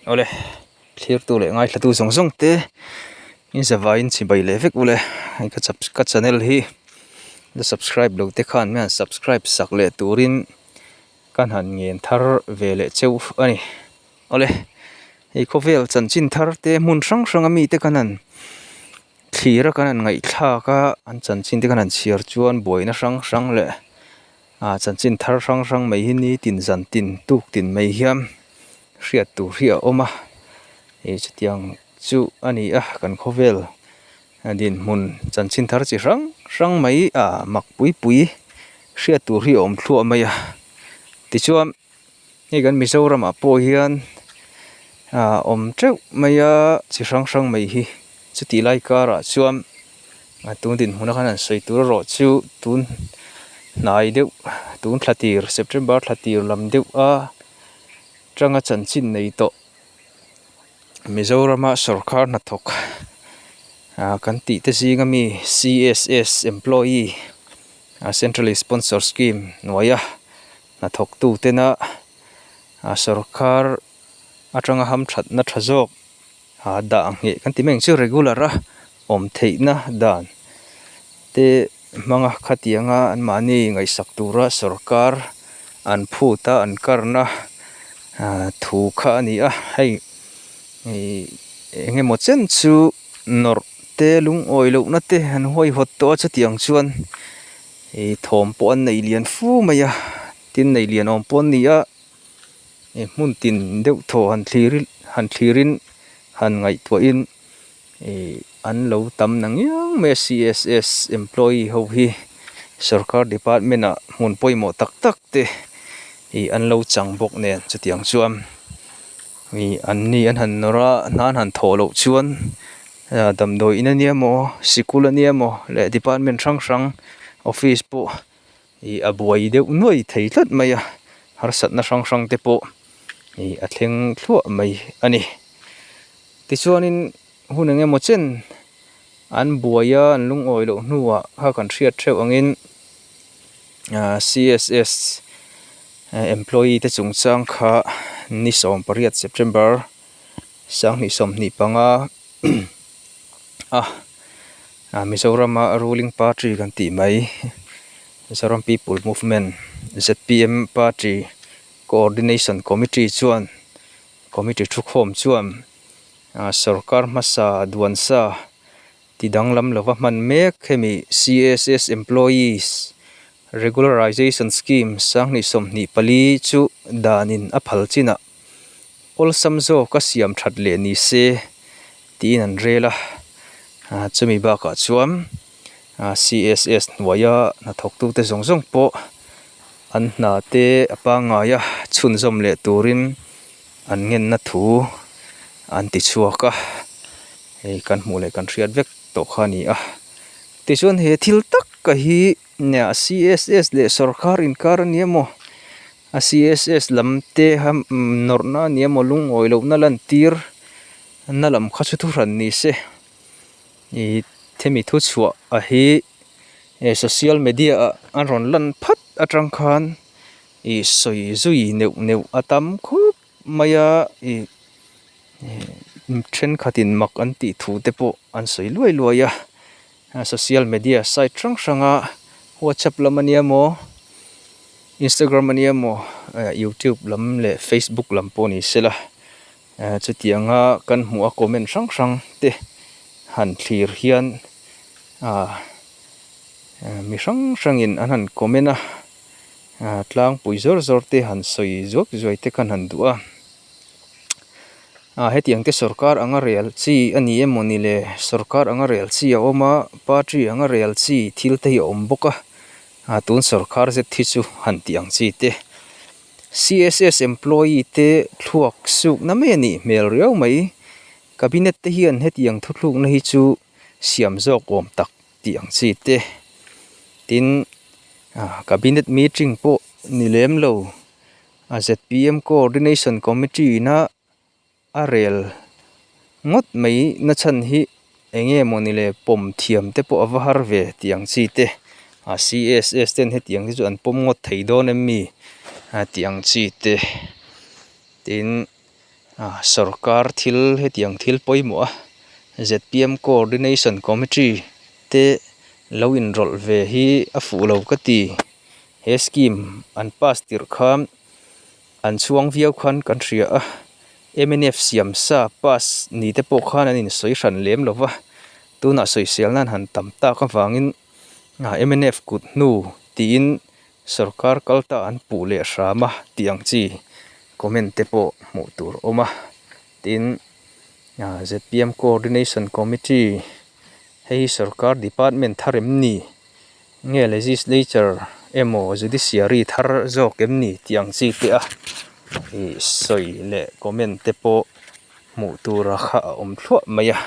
Awle thlirtu leh ngaithlatu zawng zawng te in zavaiin chibai leh vek ule hei ka ka channel hi la subscribe lo te khan hian subscribe sak leh turin ka han ngen thar ve leh cheu a ni awle hei khawvel chanchin thar te hmun hrang hrang a mite khan han thlir a kan han ngaihthlak a an chanchin te khan han chhiar chuan buaina hrang hrang leh Ah chanchin thar hrang hrang mai hi nitin zan tin tuk tin mai hian hriat tur hi a awm a ih chutiang chu a ni a kan khawvel dinhmun chanchin thar chi hrang hrang mai ah mak pui pui hriat tur hi a awm thluah mai a tichuan hei kan Mizoram ah pawh hian ah awm teuh mai a chi hrang hrang mai hi chutih lai karah chuan. A tun dinhmun a khan an sawi tur erawh chu tun hnai deuh tun thla tir September thla tir lam deuh a tanga chanchin nei tawh Mizorama sawrkar hnathawk ah kan tih te zing ami C S S employee a centrally sponsor scheme hnuaia hnathawk tu tena a sawrkar atanga hamthatna tha zawk. Ah dah ngheh kan ti mai ang chu regular a awm theihna dan te hmanga khatianga anmahni ngaihsak tura sawrkar an phut a an karna ah thu kha a ni a hei ih eng emaw chen chu nawrh te lungawi lohna te an huaihawt tawh a chutiang chuan ih thawm pawh an nei lian fu mai a tin nei lian awm pawh an ni a. He hmun tin deuh thaw han thlir han thlirin han ngaihtuahin ih an lo tam na ngiang mai a c s s employee ho hi sorkar department ah hmun pawimawh tak tak te ih an lo chang bawk nen chutiang chuan ih an ni an han nawr a hna an han thawh loh chuan damdawi in ania maw sikul ania maw leh department hrang hrang office pawh. Ih a buai deuh nuai thei tlat mai a harsatna hrang hrang te pawh ih a thleng thluah mai a ni tichuanin hun eng emaw chen an buai a an lungawi loh hnuah kha kan hriat theuh angin ah c s s employee te chungchang kha ni 18 September sanghnih 25 a. Ah Mizorama ruling party kan tih mai Zoram People Movement Z P M party coordination committee chuan committee thukhawm chuan ah sorkar hmasa duan sa ti danglam lova hman mek hemi C S S employees regularization scheme sanghnih 24 chu danin a phal chinah awlsam zawk a siam that leh ni se tiin an rel a ah chumi bakah chuan ah c s s hnuaia hnathawktute zawng zawng pawh an hna te a pangngai a chhunzawm leh turin an ngenna thu an ti chhuak a hei kan hmuh leh kan hriat vek tawh kha a ni a tichuan he thil tak a hi c s s leh sawrkar inkar a ni emaw a c s s lam te nawrhna a ni emaw lungawi lohna lantir na lam kha chu thuhran ni se ih hemi thu chhuah a hi eh social media ah a rawn lan phat atang khan ih sawi zui neuh neuh a tam khawp mai a ih thenkhatin mak an tih thu te pawh an sawi luai luai a social media site hrang hrang a whatsapp lam ania maw instagram ania maw eh youtube lam leh facebook lam pawh ni sela. Chutianga kan hmuh a comment hrang hrang te han thlir hian ah mi hrang hrangin an han comment a ah tlangpui zawr zawr te han sawi zuak zuai te khan han duh a ah hetiang te sawrkar anga rel chi a ni emaw ni le sawrkar anga rel chi a awm a party anga rel chi thil te hi a awm bawk a ah tun sawrkar zet hi chu han tih ang chi te. C S S employee te thluak sukna mai a nih hmel riau mai. Cabinet te hian hetiang thuthlukna hi chu siam zawk awm tak tih ang chi te. Tin, ah cabinet meeting pawh ni lem lo a Z P M coordination committee ina A rel ngawt mai na chhan hi eng nge mawni le pawm thiam te pawh a va har ve tih ang chi te a c s s ten hetiang te chu an pawm ngawt thei dawn em mi a tih ang chi te tin Ah sorkar thil hetiang thil pawimawh a zpm coordination committee te lo inrawlh ve hi a fuh lo ka ti. He scheme an pass tirh khan an chhuang viau khan kan hria a, mnf siam sa pass ni te pawh khan an insawi hran lem lo va, tunah sawisel nan han tam tak avangin mnf kut hnu tiin Sorkar kal ta an puh leh hram a tih ang chi comment te pawh hmuh tur a awm a. Tin, zpm Coordination Committee hei hi sorkar department thar em ni? Nge legislature emaw judiciary thar zawk em ni tih ang chi te a ih sawi leh comment te pawh hmuh tur a kha a awm thluah mai a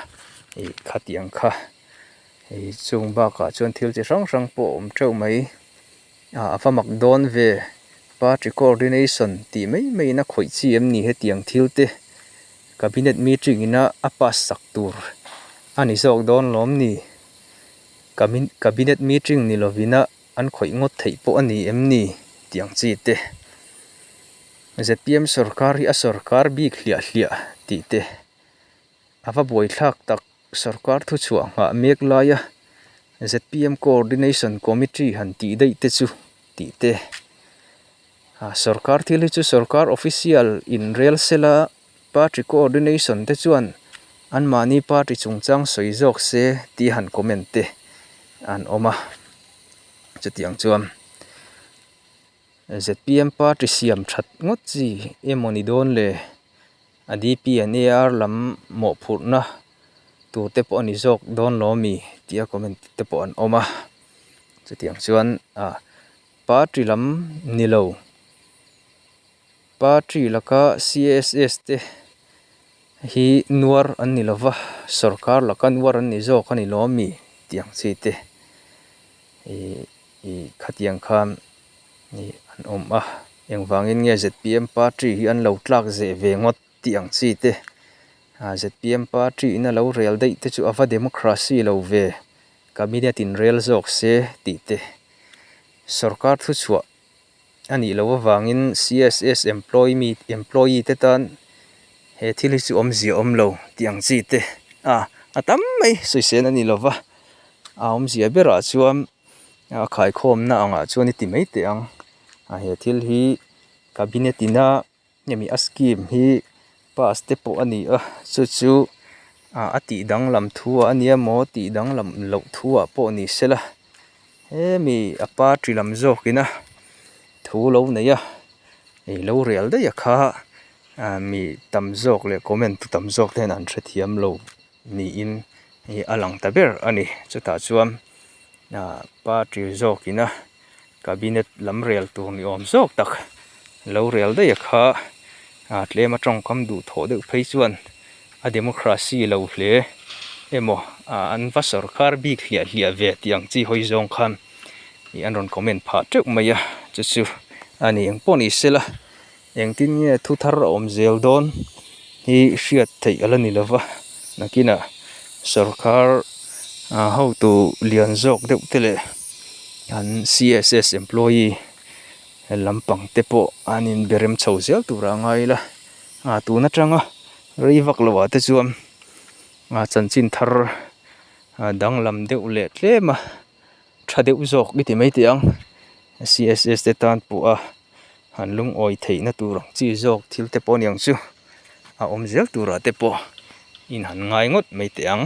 ih khatiang kha. Hei chung bakah chuan thil chi hrang hrang pawh a awm teuh mai ah a va mak dawn ve party coordination tih mai mai in a khawih chi em ni hetiang thil te cabinet meeting ina a pass sak tur a ni zawk dawn lawm ni cabinet meeting ni lovina an khawih ngawt theih pawh a ni em ni tih ang chi te zpm sorkar hi a sorkar bik hliah hliah tih te a va buaithlak tak. Sorkar thuchhuah nghah mek laia zpm Coordination Committee han tih daih te chu tih te. Ah sorkar thil hi chu sorkar official in rel sela party coordination te chuan anmahni party chungchang sawi zawk se tih han comment te an awm a chutiang chuan zpm party siam that ngawt chi emaw ni dawn le. A DP and AR lam mawhphurhna tur te pawh a ni zawk dawn lo ami tih a comment te pawh an awm a chutiang chuan ah party lam ni lo party laka C_S_S te hi nuar an ni lo va sorkar laka nuar an ni zawk a ni lo ami tih ang chi te ih ih khatiang khan. Ih an awm a engvangin nge zpm party hi an lo tlak zeh ve ngawt tih ang chi te ah zpm party in a lo rel daih te chu a va democracy lo ve cabinet in rel zawk se tih te sorkar thuchhuah a nih loh avangin css employee mi employee te tan he thil hi chu awmzia awm lo tih ang chi te ah a tam mai sawisel a ni lova a awmzia berah chuan. A khaikhawmna angah chuan i ti mai teh ang a he thil hi cabinet ina hemi a scheme hi pass te pawh a ni a chu chu ah a tih danglam thu ah a nia maw tih danglam loh thu ah pawh ni sela hemi a party lam zawk ina thu lo nei a ih lo rel daih a kha ah mi tam zawk leh comment tu tam zawk te hian an hrethiam lo. Niin ih a lang ta ber a ni chutah chuan ah party zawk ina cabinet lam rel tur ni awm zawk tak lo rel daih a kha ah tlem a tawngkam duh thawh deuh phei chuan a democracy lo hle emaw ah an va sorkar bik hliah hliah ve tih ang chi hawi zawng khan ih an rawn comment phah teuh mai a chu chu a ni engpawh ni sela. Engtin nge thu thar a awm zel dawn hi hriat theih a la ni lova, nakinah sorkar hotu lian zawk deuh te leh an C_S_S employee lampang te pawh an inberem chho zel tur a ngai ila, tun atanga rei vak lo ah te chuan chanchin thar danglam deuh leh tlem a tha deuh zawk i ti mai teh ang C_S_S te tan pawh a. Han lungawi theihna tur ang chi zawk thil te pawh a ni ang chu a awm zel turah te pawh in han ngai ngawt mai teh ang.